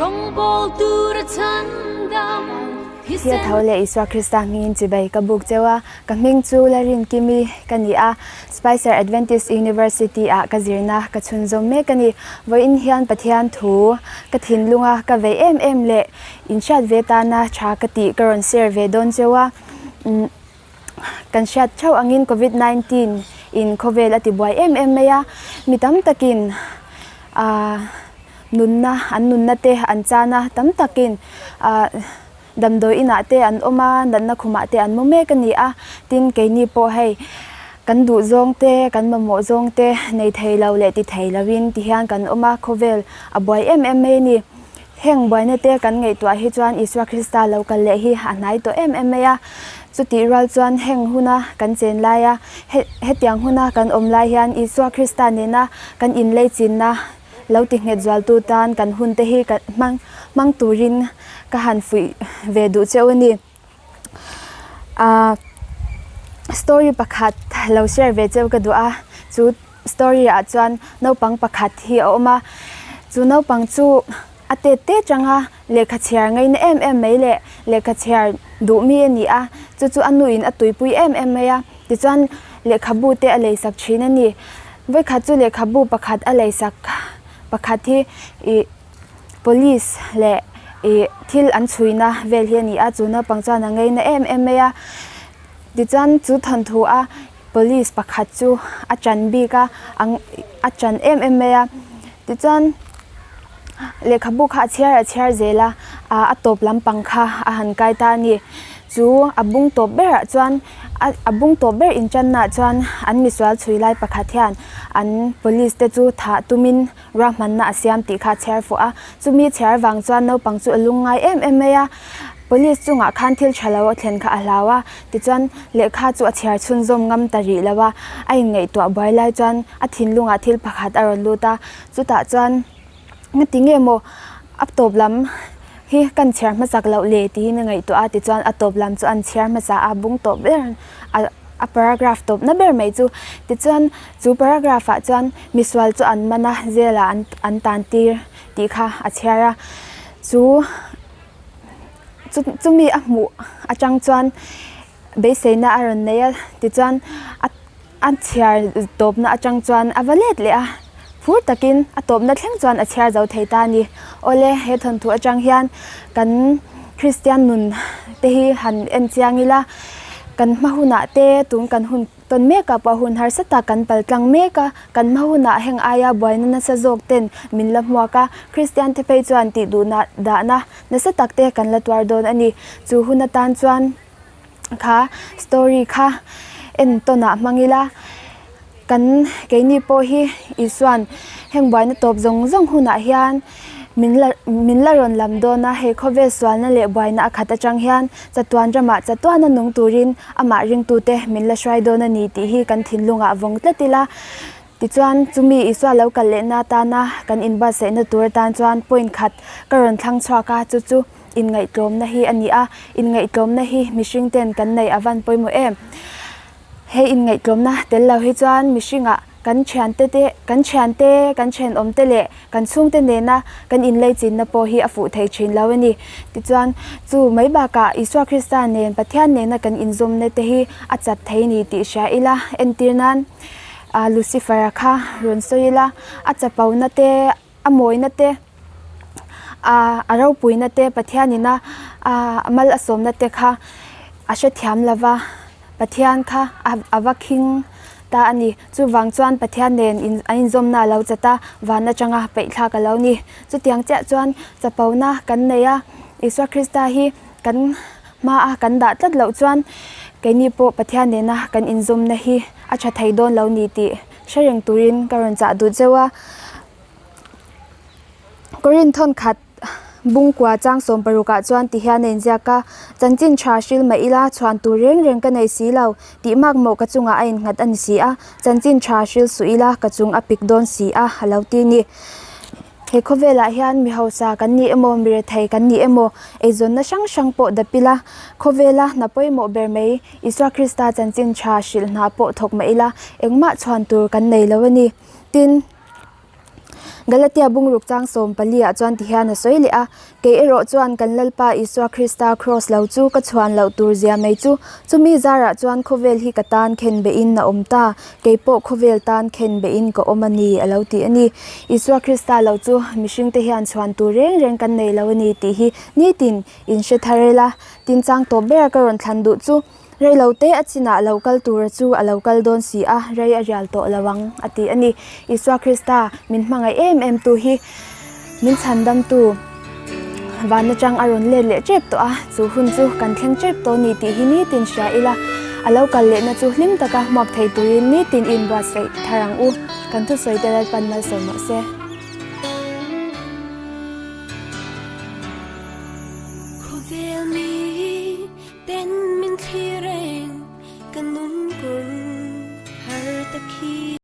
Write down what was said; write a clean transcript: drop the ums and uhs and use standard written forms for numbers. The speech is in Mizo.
Rawngbawl tur a chhandam Thil tho leh Isua Krista hmingin chibai ka buk cheu a, ka hming chu Larinkimi ka ni a, Spicer Adventist University ah ka zirna ka chhunzawm mek a ni. Vawiin hian Pathian thu ka thinlunga ka vei em em leh inhriat ve tana tha ka tih ka rawn share ve dawn cheu a. Kan hriat theuh angin Covid 19 in khawvel a ti buai em em mai a, mi tam takin ahh nunna an nunna te an chan a, tam takin ahh damdawi inah te an awm a, natna khumah te an mu mek a ni a, tin keini pawh hei kan duh zawng te kan mamawh zawng te nei thei lo leh ti thei lovin ti hian kan awm a, khawvel a buai em em mai a ni. Heng buaina te kan ngaihtuah hi chuan Isua Krista lo kal leh hi a hnai tawh em em mai a. Chutih rual chuan heng huna kan chen laia hetiang huna kan awm lai hian Isua Krista nena kan inlei chinna lo ti nghet zualtu tan kan hun te hi hmang hmang turin ka han fuih ve duh cheu a ni. Ahh story pakhat lo share ve cheu ka duh a, chu story ah chuan naupang pakhat hi a awm a, chu naupang chu a tet te tanga lehkha chhiar ngaina em em mai leh lehkha chhiar duh mi a ni a, chu chu a nuin a tuipui em em mai a, tichuan lehkhabu te a lei sak thin a ni, vawikhat chu lehkhabu pakhat a lei sak pakhat hi ih. Police leh ih thil an chhuina vel hi a ni a chu naupang chuan a ngeina em em mai a tichuan chu thawnthu a police pakhat chu a ṭan bik a a ṭan em em mai a tichuan lehkhabu kha a chhiar a chhiar zel a ah a tawp lampang kha a han kai ta a ni chu a bung tawp berah chuan. A bung tawp ber inṭannaah chuan an misual chhui lai pakhat hian an police te chu thah tumin ruahmanna a siam tih kha a chhiar fuh a. Chumi chhiar vang chuan naupang chu a lung ngai em em mai a. Police chungah khan thil tha lo a thlen kha a hlau a, tichuan lehkha chu a chhiar chhunzawm ngam ta rih lo a. A inngaihtuah buai lai chuan a thinlungah thil pakhat a rawn lut a, chutah chuan Ngati nge maw a tawp lam hi kan chhiar hmasak loh le tiin a ngaihtuah a tichuan a tawp lam chu an chhiar hmasa a bung tawp ber a paragraph tawp na ber mai chu tichuan chu paragraph ah chuan misual chu an man a jail ah an tan tir tih kha a chhiar a chu chumi a hmuh atang chuan beiseina a rawn nei a tichuan a. A chhiar tawpna atang chuan a va let leh a, phur takin a tawpna thleng chuan a chhiar zo thei ta a ni. Awle, he thawnthu atang hian kan Kristian nun te hi han en chiang ila, kan hma hunah te tun kan hun tawn mek ah pawh hun harsa tak kan pal tlang mek a, kan hma hunah heng aia buaina nasa zawk ten min la hmuak a, Kristian te phei chuan tih duhna dahna nasa tak te kan la tuar dawn a ni. Chu hun atan chuan. kha story kha en tawn ah hmang ila kan keini pawh hi Isuan heng buaina tawp zawng zawng hunah hian min la min la rawn lam dawn a he khawvel sualna leh buaina a khat atang hian chatuan ramah chatuana nung turin amah ringtute min la hruai dawn a ni tih hi kan thinlungah vawng tlat ila tichuan chumi Isua lo kal lehna atana kan inbuatsaihna tur atan chuan point khat ka rawn thlang chhuak a chu chu. Inngaihtlawmna hi a ni a, inngaihtlawmna hi mihring ten kan neih a van pawimawh em? He inngaihtlawmna tel lo hi chuan mihringah kan thiante te, kan thiante, kan thenawm te leh kan chhungte nena kan inleichinna pawh hi a fuh thei thin lo a ni. Tichuan, chu mai bakah Isua Krista nen Pathian nena kan inzawmna te hi a chat thei ni tih hria ila, entir nan Lucifer-a kha rawn sawi ila, a chapona te, A mawina te, a ropuina te, Pathianina a mal a sawmna te kha a hrethiam lo va, Pathian kha a va khing ta a ni. Chuvang chuan Pathian nen an inzawmna a lo chat a, van atanga peihthlak a lo ni. Chutiang chiah chuan chapona kan nei a, Isua Krista hi kan hmaa kan dah tlat loh chuan keini pawh Pathian nena kan inzawmna hi a tha thei dawn lo ni tih hre reng turin ka rawn chah duh cheu a. Korin thawnkhat bungkua chang 60 ah chuan ti hian a inziak a, Chanchin tha hril mah ila chhuan tur reng reng ka nei si lo tih mak mawh ka chungah a innghat a ni si a, chanchin tha hril suh ila ka chung a pik dawn si a a lo ti ni. He khawvelah hian mi hausa kan ni emaw mi rethei kan ni emaw eizawnna hrang hrang pawh dap ila khawvela hna pawimawh ber mai Isua Krista chanchin tha hrilh hna pawh thawk mah ila engmah chhuan tur kan nei lo a ni. Tin. Galatia bungruk chang 14 ah chuan tihian a sawi leh a, Kei erawh chuan kan Lalpa Isua Krista kraws lo chu ka chhuan loh tur zia mai chu, chumi zarah chuan khawvel hi ka tan khen behin a awm ta, kei pawh khawvel tan khen behin ka awm a ni, a lo ti a ni. Isua Krista lo chu mihringte hian chhuan tur reng reng kan nei lo a ni tih hi nitin in hre thar ila, tin chang tawp bera ka rawn thlan duh chu rei lo te a chinah lo kal tura chu a lo kal dawn si a, rei a rial tawh lo ang, a ti a ni. Isua Krista min hmangaih em em tu hi min chhandamtu van atang a rawn let leh tep tawh a, chu hun chu kan thleng tep tawh a ni tih hi nitin hria ila, a lo kal lehna chu hlim taka hmuak thei turin nitin inbuatsaih thar ang u. Kan thusawi te Lalpan malsawm rawh se.